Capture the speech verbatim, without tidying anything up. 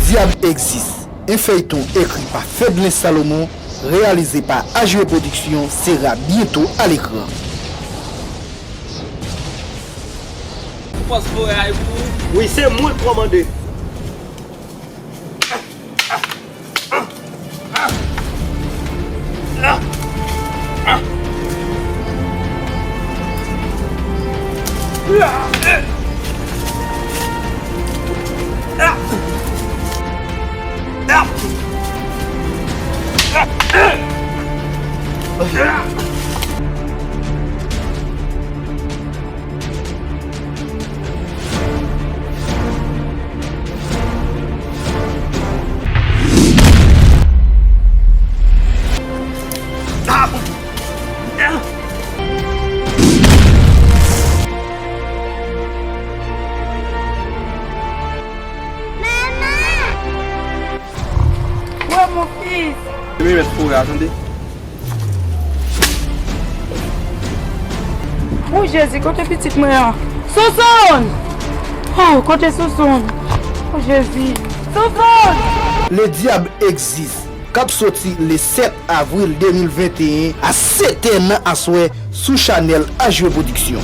Dyab Egzis, en feyton ekri pa Fedlen Salomon, reyalize pa H V Production, sera bientôt à l'écran. Fòs voyay pou ou. Wi, se mwen k kòmande. Manman! Wè, mon fils! Mwen mèt foure a, tande. O Jezi, kote pitit mwen an? Sousoun! O, kote Sousoun? O Jezi! Sousoun! Le Diable Existe, k ap soti le sèt avril de mil venteyen a sèt è nan aswè sou chanèl H V Production.